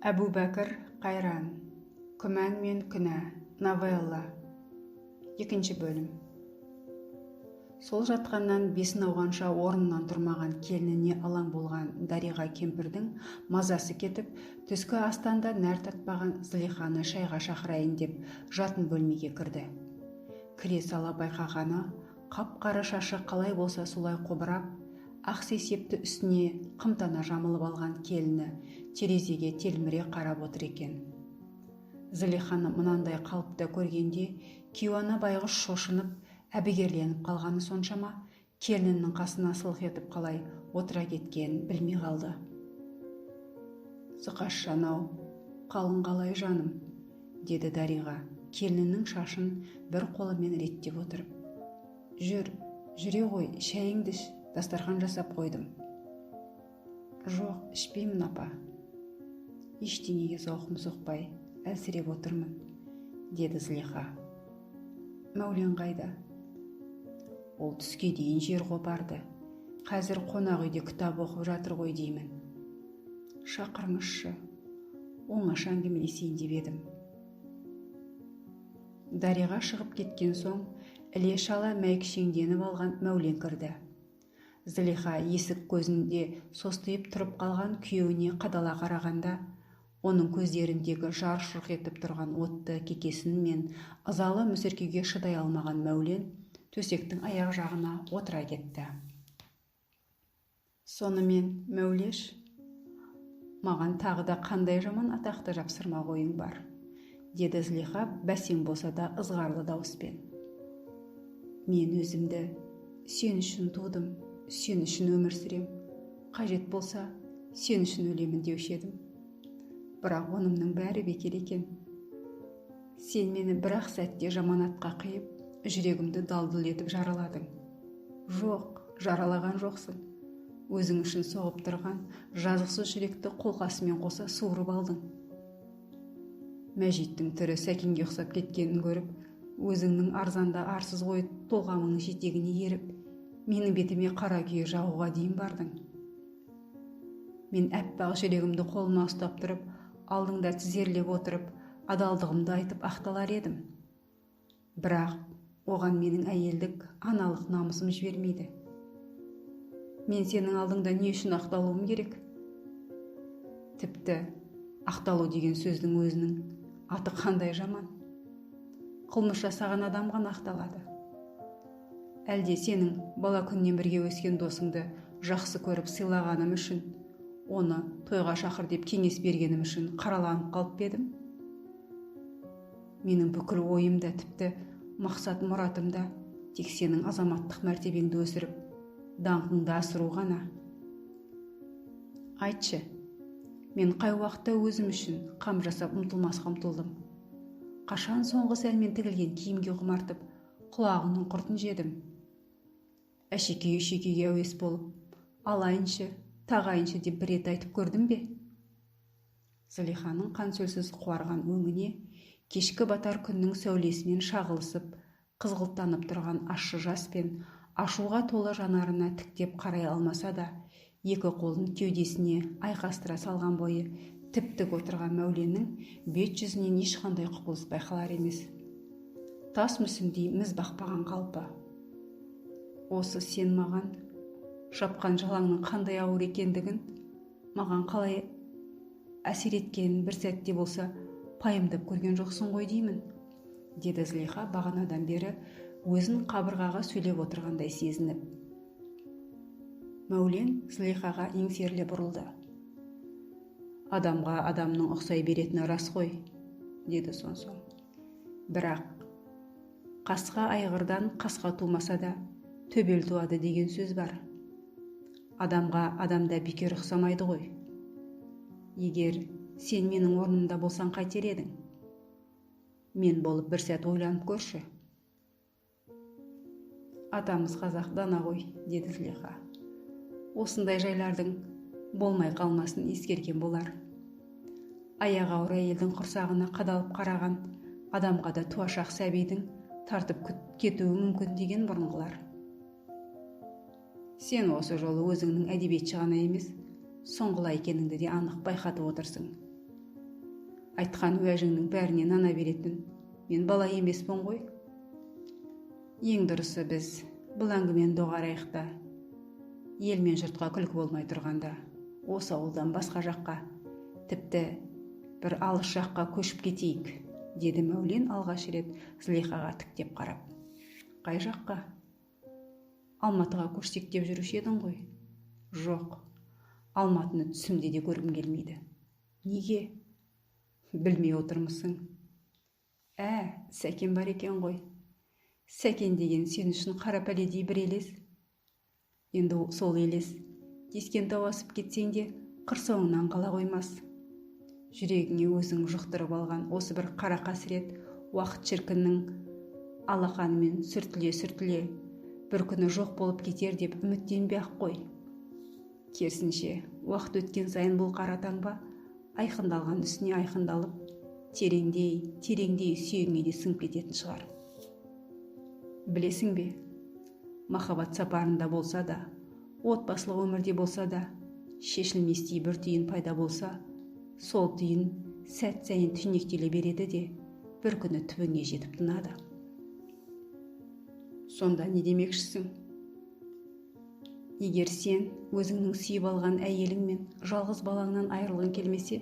Әбубәкір Қайран. Күмән мен күнә. Новелла. Екінші бөлім. Сол жатқаннан бесін ауғанша орнынан тұрмаған келініне алаң болған Дариға кемпірдің мазасы кетіп, түскі астан да нәр татпаған Зылиханы шайға шақырайын деп жатын бөлмеге кірді. Кіре сала байқағаны, қап-қара шашы қалай болса солай қобырап, ақ сейсепті үстіне қымтана жамылып алған келіні терезеге телміре қарап отыр екен. Зылиханы мынандай қалыпта көргенде кейуана байғұс шошынып, әбігерленіп қалғаны соншама, келінінің қасына сылқ етіп қалай отыра кеткенін білмей қалды. Зықашжан-ау, қалың қалай жаным, деді Дариға, келінінің шашын бір қолымен реттеп отырып. Жүр, жүре ғой, шайыңды іш, дастархан жасап қойдым. Жоқ, ішпеймін, апа. Ештеңеге зауқым соқпай, әлсіреп отырмын, деді Зылиха. Мәулен қайда? Ол түске дейін жер қопарды. Қазір қонақ үйде кітап оқып жатыр ғой деймін. Шақырыңызшы, оңаша әңгімелесейін деп едім. Дариға шығып кеткен соң, іле-шала мәйкішеңденіп алған Мәулен кірді. Зылиха есік көзінде состиып тұрып қалған күйеуіне қадала қарағанда, оның көздеріндегі жар-жұрқ етіп тұрған отты кекесін мен ызалы мүсіркеуге шыдай алмаған Мәулен төсектің аяқ жағына отыра кетті. Сонымен, Мәулеш, маған тағы да қандай жаман атақты жапсырмақ ойың бар, деді Зылиха бәсең болса да ызғарлы дауыспен. Мен өзімді сен үшін тудым, сен үшін өмір сүрем, қажет болса, сен үшін өлемін деуші едім. Бірақ онымның бәрі бекер екен. Сен мені бір-ақ сәтте жаман атқа қиып, жүрегімді далдыл етіп жараладың. Жоқ, жаралаған жоқсың. Өзің үшін соғып тұрған жазықсыз жүректі қолқасымен қоса суырып алдың. Мәжиттің түрі Сәкенге ұқсап кеткенін көріп, өзіңнің арзанда арсыз ой толғамыңның жетегіне еріп, менің бетіме қара күйе жағуға дейін бардың. Мен әппақ жүрегімді қолыма ұстап тұрып, алдыңда тізерлеп отырып, адалдығымды айтып ақталар едім. Бірақ оған менің әйелдік, аналық намысым жібермейді. Мен сенің алдыңда не үшін ақталуым керек? Тіпті ақталу деген сөздің өзінің аты қандай жаман. Қылмыс жасаған адам ғана ақталады. Әлде сенің бала күннен бірге өскен досыңды жақсы көріп сыйлағаным үшін, оны тойға шақыр деп кеңес бергенім үшін қараланып қалып едім? Менің бүкіл ойым да, тіпті мақсат мұратым да тек сенің азаматтық мәртебеңді өсіріп, даңқыңды асыру ғана. Айтшы, мен қай уақытта өзім үшін қам жасап ұмтылмасқа ұмтылдым? Қашан соңғы сәнмен тігілген киімге құмартып, құлағымның құртын жедім? Әшекей-үшекейге әуес болып, алайыншы, тағайыншы деп бір рет айтып көрдім бе? Зылиханың қансөлсіз қуарған өңіне кешкі батар күннің сәулесімен шағылысып, қызғылттанып тұрған ащы жас пен ашуға толы жанарына тіктеп қарай алмаса да, екі қолын кеудесіне айқастыра салған бойы тіп-тік отырған Мәуленнің бет жүзінен ешқандай құбылыс байқалар емес. Тас мүсіндей міз бақпаған қалпы. Осы сен маған жапқан жалаңның қандай ауыр екендігін, маған қалай әсер еткенін бір сәтте болса пайымдап көрген жоқсың ғой деймін, деді Зылиха бағанадан бері өзін қабырғаға сөйлеп отырғандай сезініп. Мәулен Зылихаға еңсеріле бұрылды. Адамға адамның ұқсай беретіні рас қой, деді сонсоң. Бірақ қасқа айғырдан қасқа тумаса да төбел туады деген сөз бар. Адамға адамда бекер ұқсамайды ғой. Егер сен менің орнымда болсаң қайтер едің? Мен болып бір сәт ойланып көрші. Атамыз қазақ дана ғой, деді Зылиха. Осындай жайлардың болмай қалмасын ескерген болар. Аяғы ауыр әйелдің құрсағына қадалып қараған адамға да туашақ сәбидің тартып кетуі мүмкін деген бұрынғылар. Сен осы жолы өзіңнің әдебиетші ғана емес, сұңғыла екеніңді де анық байқатып отырсың. Айтқан уәжіңнің бәріне нана беретін мен бала емеспін ғой. Ең дұрысы біз бұл әңгімені доғарайық та, ел мен жұртқа күлкі болмай тұрғанда осы ауылдан басқа жаққа, тіпті бір алыс жаққа көшіп кетейік, деді Мәулен алғаш рет Зылихаға тіктеп қарап. Қай жаққа? Алматыға көшсек деп жүруші едің ғой. Жоқ, Алматыны түсімде де көргім келмейді. Неге? Білмей отырмысың. Сәкен бар екен ғой. Сәкен деген сен үшін қара пәледей бір елес. Енді сол елес дескен тау асып кетсең де қыр соңынан қала қоймас. Жүрегіңе өзің жұқтырып алған осы бір қара қасірет уақыт шіркіннің алақанымен сүртіле-сүртіле бір күні жоқ болып кетер деп үміттенбей-ақ қой. Керісінше, уақыт өткен сайын бұл қара таңба айқындалған үстіне айқындалып, тереңдей, тереңдей сүйегіңе де сіңіп кететін шығар. Білесің бе, махаббат сапарында болса да, отбасылық өмірде болса да, шешілместей бір түйін пайда болса, сол түйін сәт сайын түйнектеле береді де, бір күні түбіне жетіп тынады. Сонда не демекшісің? Егер сен өзіңнің сүйіп алған әйелің мен жалғыз балаңнан айырылғың келмесе,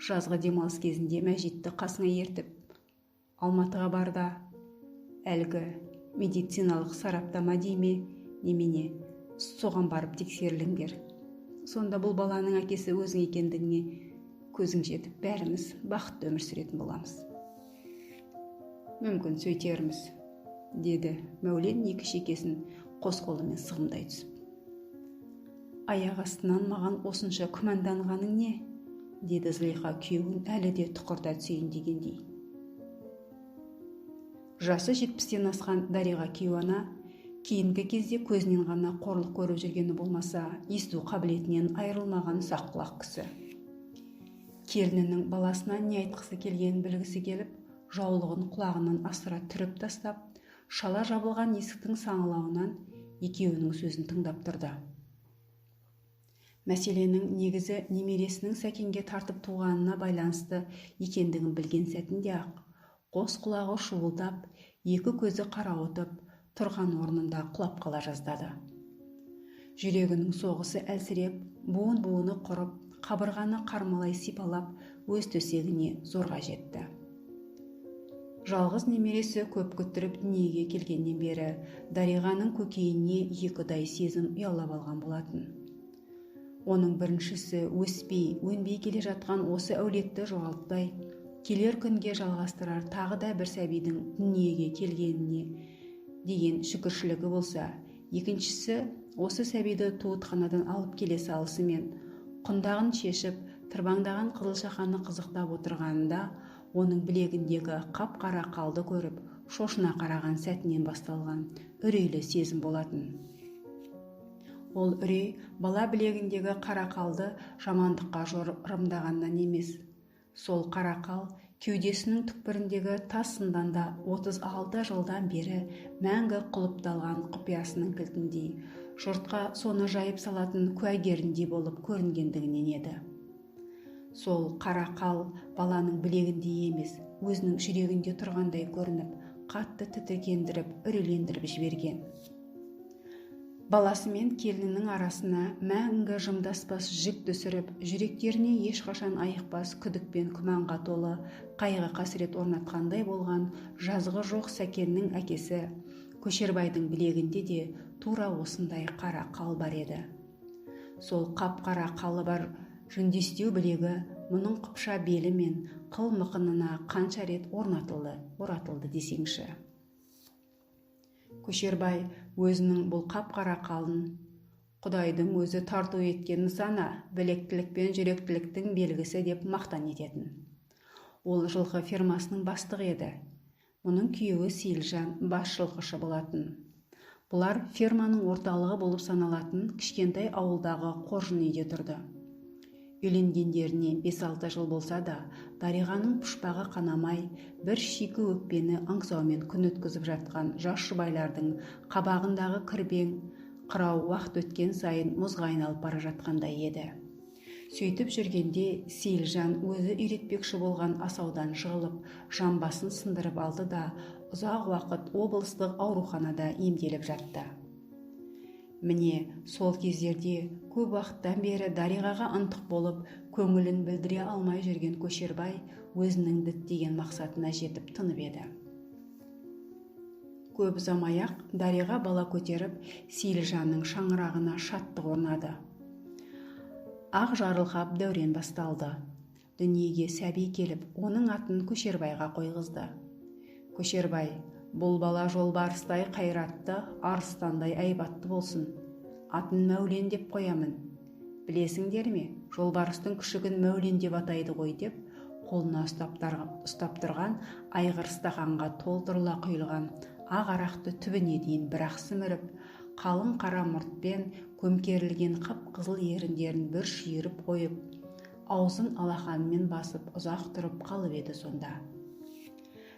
жазғы демалыс кезінде Мәжитті қасыңа ертіп, Алматыға бар да, әлгі медициналық сараптама дей ме, немене, соған барып тексеріліңдер. Сонда бұл баланың әкесі өзің екендігіне көзің жетіп, бәріміз бақытты өмір сүретін боламыз. Мүмкін сөйтерміз, деді Мәулен екі шекесін қос қолымен сығымдай түсіп. Аяқ астынан маған осынша күмәнданғаның не? Деді Зылиха күйеуін әлі де тұқырта түсейін дегендей. Жасы 70-тен асқан Дариға кейуана кейінгі кезде көзінен ғана қорлық көріп жүргені болмаса, есту қабілетінен айырылмаған ұсақ құлақ кісі. Келінінің баласынан не айтқысы келгенін білгісі келіп, жаулығын құлағынан асыра түріп тастап, шала жабылған есіктің саңылауынан екеуінің сөзін тыңдап тұрды. Мәселенің негізі немересінің Сәкенге тартып туғанына байланысты екендігін білген сәтінде-ақ, қос құлағы шуылдап, екі көзі қарауытып, тұрған орнында құлап қала жаздады. Жүрегінің соғысы әлсіреп, буын-буыны құрып, қабырғаны қармалай сипалап, өз төсегіне зорға жетті. Жалғыз немересі көп күттіріп дүниеге келгеннен бері Дариғаның көкейіне екі ұдай сезім ұялап алған болатын. Оның біріншісі өспей, өнбей келе жатқан осы әулетті жоғалтпай, келер күнге жалғастырар тағы да бір сәбидің дүниеге келгеніне деген шүкіршілігі болса, екіншісі осы сәбиді туытханадан алып келе салысымен құндағын шешіп, тырбаңдаған қызылшақаны қызықтап отырғанында оның білегіндегі қап-қара қалды көріп, шошына қараған сәтінен басталған үрейлі сезім болатын. Ол үрей бала білегіндегі қара қалды жамандыққа жорымдағаннан емес. Сол қара қал кеудесінің түкпіріндегі тас сынданда 36 жылдан бері мәңгі құлыпталған құпиясының кілтіндей, жұртқа соны жайып салатын куәгеріндей болып көрінгендігінен еді. Сол қара қал баланың білегінде емес, өзінің жүрегінде тұрғандай көрініп, қатты тітіркендіріп, үрейлендіріп жіберген. Баласы мен келінінің арасына мәңгі жымдаспас жік түсіріп, жүректеріне ешқашан айықпас күдік пен күмәнға толы қайғы қасірет орнатқандай болған жазығы жоқ Сәкеннің әкесі Көшербайдың білегінде де тура осындай қара қал бар еді. Сол қап-қара қалы бар жүндестеу білегі мұның қыпша белі мен қыл мықынына қанша рет оратылды десеңші. Көшербай өзінің бұл қап-қара қалын Құдайдың өзі тарту еткен нысана, білектілік пен жүректіліктің белгісі деп мақтан ететін. Ол жылқы фермасының бастығы еді. Мұның күйеуі Сейілжан бас жылқышы болатын. Бұлар ферманың орталығы болып саналатын кішкентай ауылдағы қоржын үйде тұрды. Үйленгендеріне 5-6 жыл болса да, Дариғаның пұшпағы қанамай, бір шикі өкпені аңсаумен күн өткізіп жатқан жас жұбайлардың қабағындағы кірбең қырау уақыт өткен сайын мұзға айналып бара жатқандай еді. Сөйтіп жүргенде Сейілжан өзі үйретпекші болған асаудан жығылып, жамбасын сындырып алды да ұзақ уақыт облыстық ауруханада емделіп жатты. Міне, сол кездерде көп уақыттан бері Дариғаға ынтық болып, көңілін білдіре алмай жүрген Көшербай өзінің діттеген мақсатына жетіп тынып еді. Көп ұзамай-ақ Дариға бала көтеріп, Сейілжанның шаңырағына шаттық орнады. Ақ жарылқап дәурен басталды. Дүниеге сәби келіп, оның атын Көшербайға қойғызды. Көшербай, бұл бала жолбарыстай қайратты, арыстандай айбатты болсын. Атын Мәулен деп қоямын. Білесіңдер ме, жолбарыстың күшігін Мәулен деп атайды ғой деп, қолына ұстап тұрған айғыр стақанға толтырыла құйылған ақ арақты түбіне дейін бір-ақ сіміріп, қалың қара мұртпен көмкерілген қып-қызыл еріндерін бір шүйіріп қойып, аузын алақанымен басып ұзақ тұрып қалып еді сонда.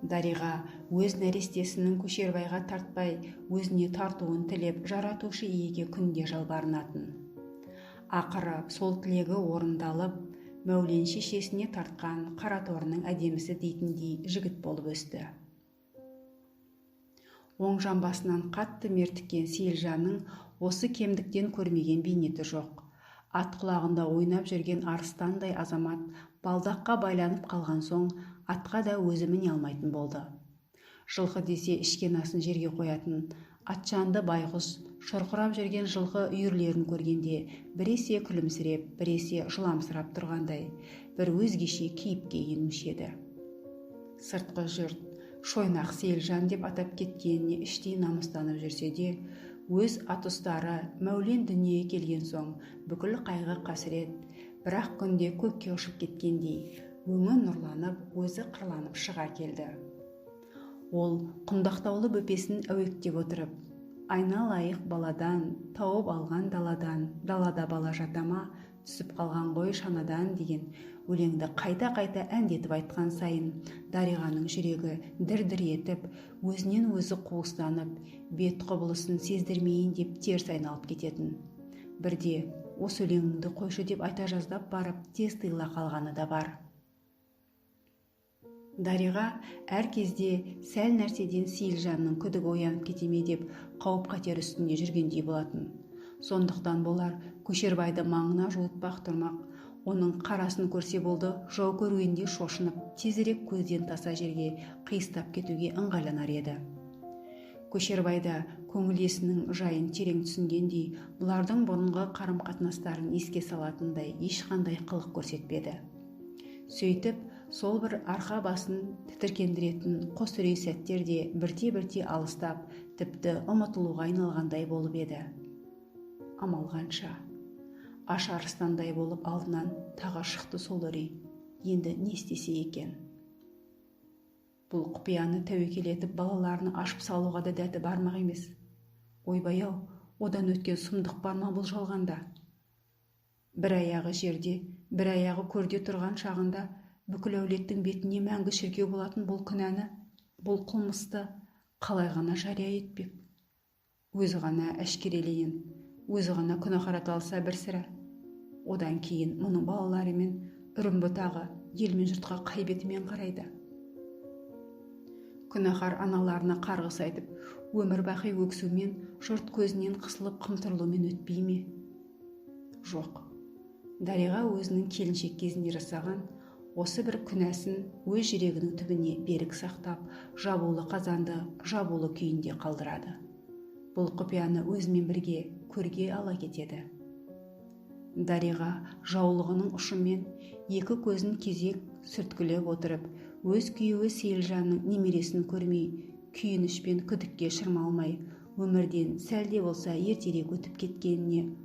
Дариға өз нәрестесінің Көшербайға тартпай, өзіне тартуын тілеп, жаратушы иеге күнде жалбарынатын. Ақыры сол тілегі орындалып, Мәулен шешесіне тартқан қараторының әдемісі дейтіндей жігіт болып өсті. Оң жамбасынан қатты мертіккен Сейілжанның осы кемдіктен көрмеген бейнеті жоқ. Ат құлағында ойнап жүрген арыстандай азамат балдаққа байланып қалған соң атқа да өзі міне алмайтын болды. Жылқы десе ішкен асын жерге қоятын атжанды байғұс шұрқырап жүрген жылқы үйірлерін көргенде біресе күлімсіреп, біресе жыламсырап тұрғандай бір өзгеше кейіпке енуші еді. Сыртқы жұрт Шойнақ Сейілжан деп атап кеткеніне іштей намыстанып жүрсе де, өз атұстары Мәулен дүниеге келген соң бүкіл қайғы қасірет бір-ақ күнде көкке ұшып кеткендей, өңі нұрланып, өзі қырланып шыға келді. Ол құндақтаулы бөпесін әуектеп отырып, айналайық баладан, тауып алған даладан, далада бала жатама, түсіп қалған ғой шанадан деген өлеңді қайта-қайта әндетіп айтқан сайын Дариғаның жүрегі дір-дір етіп, өзінен өзі қуыстанып, бет құбылысын сездірмейін деп теріс айналып кететін. Бірде осы өлеңіңді қойшы деп айта жаздап барып, тез тыйыла қалғаны да бар. Дариға әр кезде сәл нәрседен Сейілжанның күдігі оянып кете ме деп қауіп-қатер үстінде жүргендей болатын. Сондықтан болар Көшербайды маңына жуытпақ тұрмақ, оның қарасын көрсе болды, жау көргенде шошынып, тезірек көзден таса жерге қиыстап кетуге ыңғайланар еді. Көшербай да көңіл иесінің жайын терең түсінгендей, бұлардың бұрынғы қарым-қатынастарын еске салатындай ешқандай қылық көрсетпеді. Сөйтіп, сол бір арқа басын тітіркендіретін қос үрей сәттер де бірте-бірте алыстап, тіпті ұмытылуға айналғандай болып еді. Амал қанша. Аш арыстандай болып алдынан тағы шықты сол үрей. Енді не істесе екен? Бұл құпияны тәуекел етіп балаларını ашып салуға да дәті бармақ емес. Ойбай-ау, одан өткен сұмдық бар ма бұл жалғанда? Бір аяғы жерде, бір аяғы көрде тұрған шағында бүкіл әулеттің бетіне мәңгі шіркеу болатын бұл күнәні, бұл қылмысты қалай ғана жария етпек? Өзі ғана әшкерелейін, өзі ғана күнәһар аталса бір сірә. Одан кейін мұның балалары мен үрім-бұтағы ел мен жұртқа қай бетімен қарайды? Күнәһар аналарына қарғыс айтып, өмір бақи өксумен, жұрт көзінен қысылып қымтырылумен өтпей ме? Жоқ. Дариға өзінің келіншек кезінде жасаған осы бір күнәсін өз жүрегінің түбіне берік сақтап, жабулы қазанды жабулы күйінде қалдырады. Бұл құпияны өзімен бірге көрге ала кетеді. Дариға жаулығының ұшымен екі көзін кезек сүрткілеп отырып, өз күйеуі Сейілжанның немересін көрмей, күйініш пен күдікке шырмалмай, өмірден сәл де болса ертерек өтіп кеткеніне,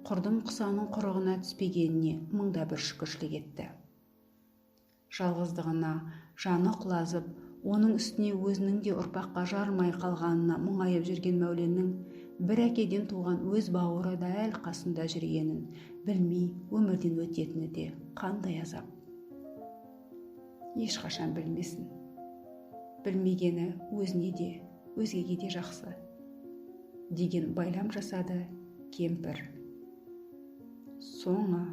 құрдым құсаның құрығына түспегеніне мыңда бір шүкіршілік етті. Жалғыздығына жаны құлазып, оның үстіне өзінің де ұрпаққа жарымай қалғанына мұңайып жүрген Мәуленнің бір әкеден туған өз бауыры дәл қасында жүргенін білмей өмірден өтетіні де қандай азап. Ешқашан білмесін. Білмегені өзіне де, өзгеге де жақсы, деген байлам жасады кемпір. Соңы.